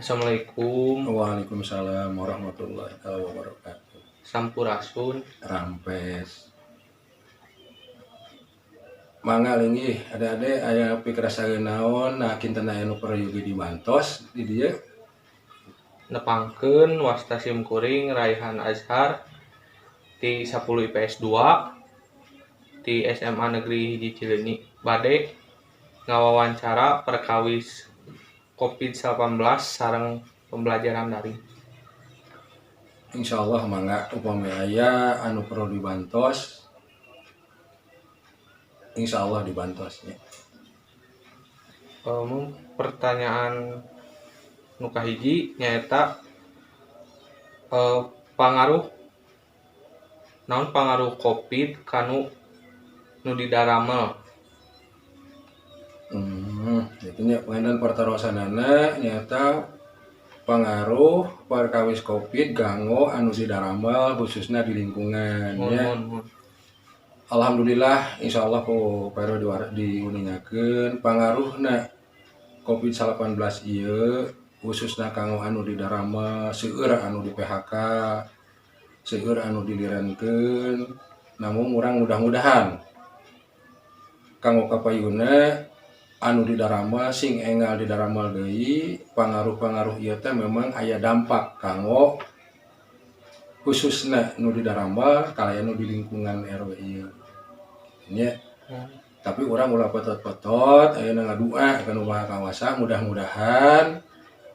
Assalamualaikum. Waalaikumsalam warahmatullahi wabarakatuh. Sampurasun. Rampes. Mangga linggih, adik-adik aya pikrasaeun naon, nah kinten aya nu peryogi dibantos di dieu. Nepangkeun, wasta sim kuring Raihan Azhar ti 10 IPS 2 ti SMA Negeri 1 Cileunyi bade ngawawancara perkawis COVID-19 sareng pembelajaran daring. Insyaallah mangga, upami aya anu perlu dibantos, insyaallah dibantos nya. Pertanyaan nu kahiji nyaeta pangaruh naon, pangaruh Covid kanu nu didaramel? Itu nya panginten pertarosanana nyaeta pangaruh perkawis Covid kanggo anu didaramel, khususnya di lingkungan nya. Muhun, muhun. Alhamdulillah, insyaallah ku Pak RW diuningakeun pangaruhna Covid-19 ieu khususna kanggo anu didaramel. Seueur anu di PHK, seueur anu dilirenkeun. Namun urang mudah-mudahan kanggo kapayuna anu didaramel sing enggal didaramel deui. Pangaruh-pangaruh ieu teh memang aya dampak kanggo khususna nu didaramel kalayan nu di lingkungan RW ieu nya. Tapi urang ulah petot-petot, ayeuna ngadua ka Nu Maha Kawasa, mudah-mudahan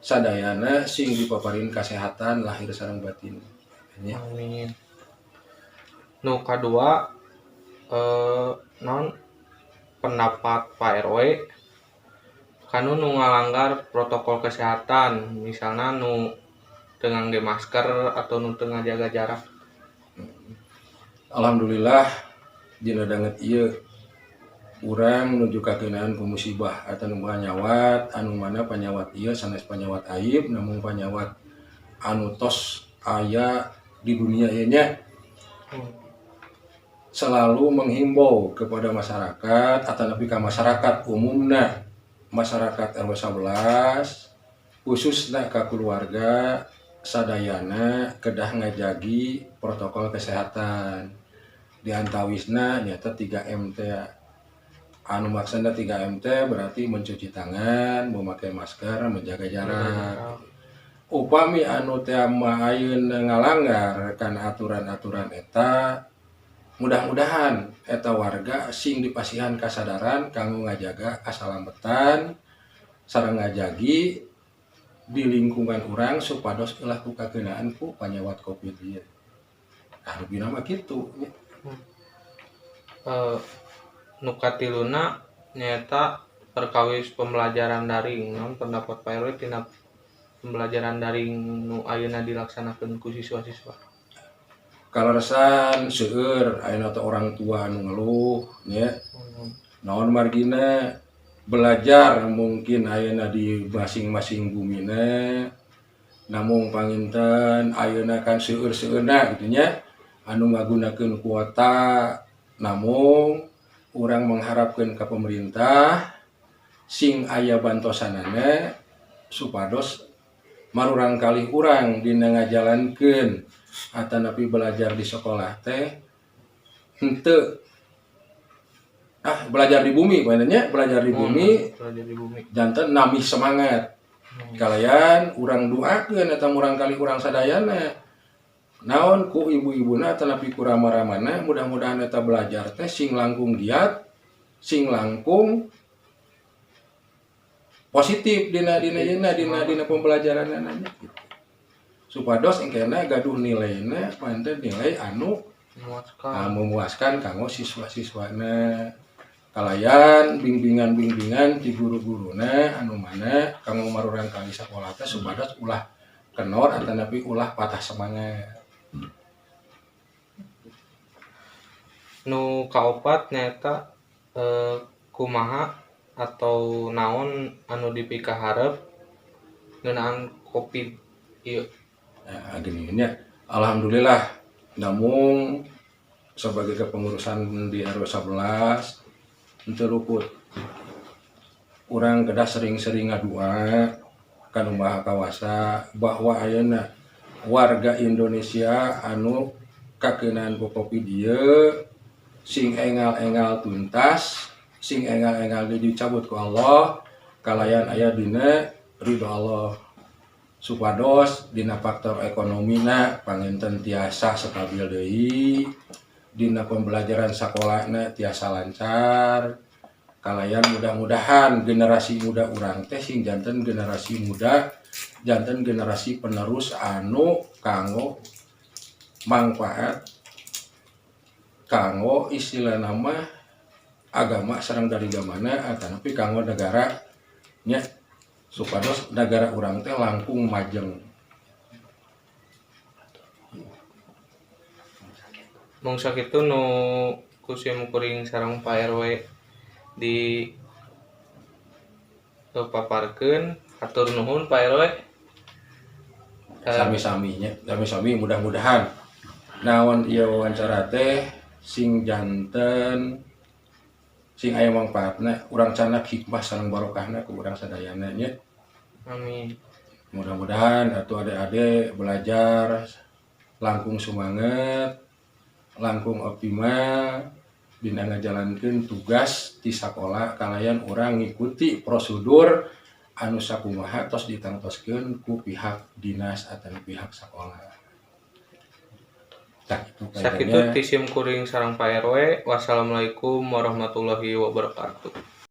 sadayana sing dipaparin kesehatan lahir sareng batin nya. Amin. Nu kadua, naon pendapat Pak RW kanu nu ngalanggar protokol kesehatan, misalnya nu teu ngangge masker atau nu teu ngajaga jarak? Alhamdulillah, dina danget ieu urang nuju kakeunaan ku musibah atau nu panyawat, anu mana panyawat ieu sanes panyawat aib, namun panyawat anu tos aya di dunia ieu nya. Selalu menghimbau kepada masyarakat atau nepi ka masyarakat umumna, masyarakat RW 11, khususna ka keluarga sadayana, kedah ngajagi protokol kesehatan. Di antawisna nyaeta 3M teh. Anu maksudna 3M teh berarti mencuci tangan, memakai masker, menjaga jarak. Upami anu teh mah ayeuna ngalanggar kana aturan-aturan eta, mudah-mudahan eta warga sing dipasihan kasadaran kanggo ngajaga kasalametan sareng ngajagi di lingkungan urang supados ulah ku kakeunaan ku panyawat Covid ieu. Nah, rupina mah kitu nya. Nu katiluna nyaeta perkawis pembelajaran daring. Naon pendapat Pak RW tina pembelajaran daring nu ayeuna dilaksanakeun ku siswa-siswa? Kaleresan seueur ayeuna teh orang tua anu ngeluh nya. Naon margina belajar mungkin ayeuna di masing-masing bumina, namung panginten ayeuna kan seueur-seueurna gitu nya anu ngagunakeun kuota. Namung urang mengharapkeun ka pemerintah sing aya bantosanana supados marurang kalih urang dina ngajalankeun atanapi belajar di sekolah teh henteu belajar di bumi nya, belajar di bumi. Belajar di bumi. Janten nambih semangat kalayan urang doakeun eta murang kali urang sadayana, naon ku ibu-ibuna atanapi ku rama-ramana, mudah-mudahan eta belajar teh sing langkung giat, sing langkung positif dina dina dina dina dina pembelajaran nya gitu, supados engkena gaduh nilaina panten nilai anu memuaskan. Ah, memuaskan kanggo siswa-siswana kalayan bimbingan-bimbingan ti guru-guruna anu mana kanggo marurang kali sakola teh supados ulah kenor atanapi ulah patah semangat. Nu kaopat nyaeta kumaha atau naon anu dipikaharep ngeunaan Covid ieu? Nah, gini nya, alhamdulillah, namun sebagai kepengurusan di RW 11 henteu luput urang kedah sering-sering ngadua. Ka Nu Maha Kawasa bahwa ayeuna warga Indonesia anu kakeunaan ku Covid ieu sing engal-engal tuntas, sing engal-engal dicabut ku Allah, kalayan aya dina ridho Allah, supados dina faktor ekonomina panginten tiasa stabil deui, dina pembelajaran sakolana tiasa lancar, kalayan mudah-mudahan generasi muda urang teh sing janten generasi muda, janten generasi penerus anu kanggo manfaat, kanggo istilah nama agama sareng dari mana, tapi kanggo negara nya, supados negara urang teh langkung majeng. Mung sakitu nu ku sim kuring sareng Pak RW di paparkeun. Hatur nuhun, Pak RW. Sami-sami nya, sami-sami. Mudah-mudahan naon ieu wawancara teh sing janten sing aya mangfaatna, urang candak hikmah sareng barokahna ku urang sadayana nya. Amin. Mudah-mudahan atuh adik-adik belajar langkung semangat, langkung optimal dina ngajalankeun tugas di sakola, kalayan urang ngikuti prosedur anu sakumaha tos ditangtoskeun ku pihak dinas atau pihak sekolah. Tah, itu. Sakitu ti sim kuring sareng Pak RW. Wassalamualaikum warahmatullahi wabarakatuh.